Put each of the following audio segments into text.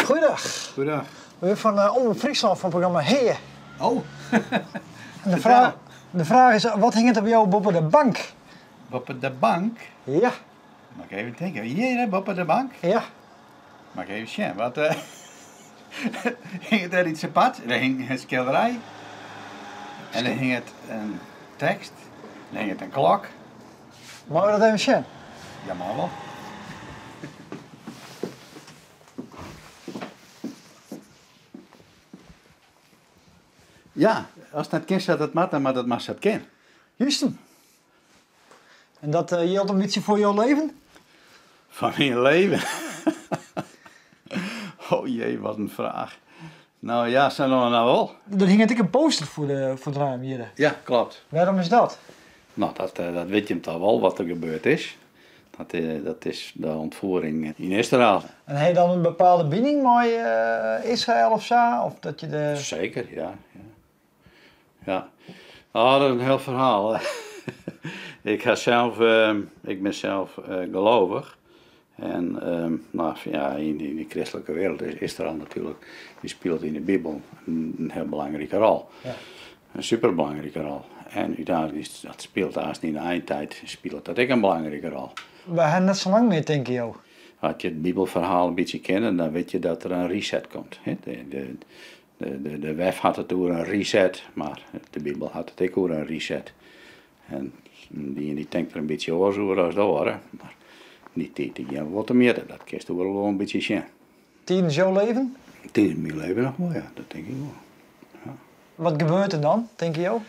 Goeiedag. Goeiedag. We binne fan eh, Omrop Fryslân fan it programma Hea. Oh. En de fraach, de fraach is, wat hinget der by jo boppe de bank? Boppe de bank? Ja. Moat ik even tinke. Hjir, hè, boppe de bank? Ja. Moat ik even sjen. Wat, uh, hinget der iets apart? Der hinget in skilderij. En der hinget in tekst. Der hinget in klok. Meie we dat even sjen? Ja, mei wol. Ja, ast net kinst sa't it moat, dan moat it mar sa't kin. Justen. En dat eh, jildt in bytsje foar jo leven? Foar myn leven? oh jee, wat in fraach. No ja, sa no en dan wol. Der hinget ek in poster foar, de, foar it raam hjir. Ja, kloppet. Wêrom is dat? No, dat, eh, dat wit jim toch wol wat der gebeurd is. Dat, eh, dat is de ontvoering yn Israël. En ha je dan in bepaalde bining mei eh, Israël of sa? Of dat je de... Zeker, ja. Ja. ja. Oh, dat is in hiel ferhaal. ik, ha sels, ik bin sels gelovich. En no, ja, yn de kristlike wereld is Israël natuerlik, dy spilet yn de Bibel in hiel belangrike rol. Ja. In superbelangrike rol. En úteinlik is dat spilet aanst yn de eintiid spilet dat ek in belangrike rol. We ha net sa lang mear, tinke jo? As je it Bibelferhaal in bytsje kenne, dan witte je dat der in reset komt. De, de, de, de, WEF hat it oer in reset, mar de Bibel hat it ek oer in reset. En dy dy tinkt der in bytsje oars oer as de oare, mar dy tiid dy gean wol temjitte. Dat kinst oeral wol in bytsje sjen. Tidens jo leven? Tidens myn leven noch wol, ja. Dat tink ik wol. Ja. Wat gebeurt der dan, tinke jo?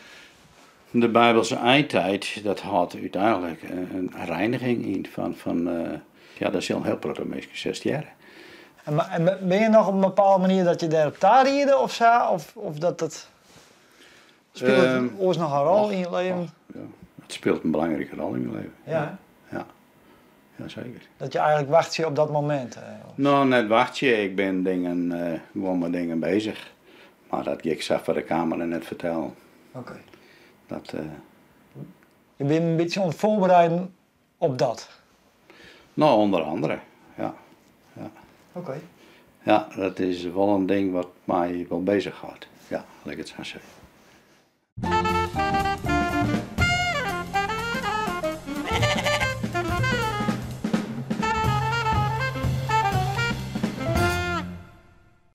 De Bijbelse eindtijd, dat hâldt úteinlik in reiniging yn fan, fan uh, ja, der sil in hiel protte minsken stjerre. En, en bin je noch op in bepaalde manier dat je dêrop tariede of sa? Of, of dat it spilet oars noch in rol yn je leven? Ja, it spilet in belangrike rol yn myn leven. Ja. Ja, ja seker. Dat je eigentlik wachtsje op dat momint? Eh, no, net wachtsje. Ik bin dingen, uh, gewoan mei dingen beuzich. Mar dat gean ik sa foar de kamera net fertellen. Oké. Dat, uh, Je binne in bytsje oan it foarbereiden op dat? No, ûnder oare, ja. ja. Oké. Ja, dat is wol in ding wat my wol beuzich hâldt. Ja, lit ik it sa sizze.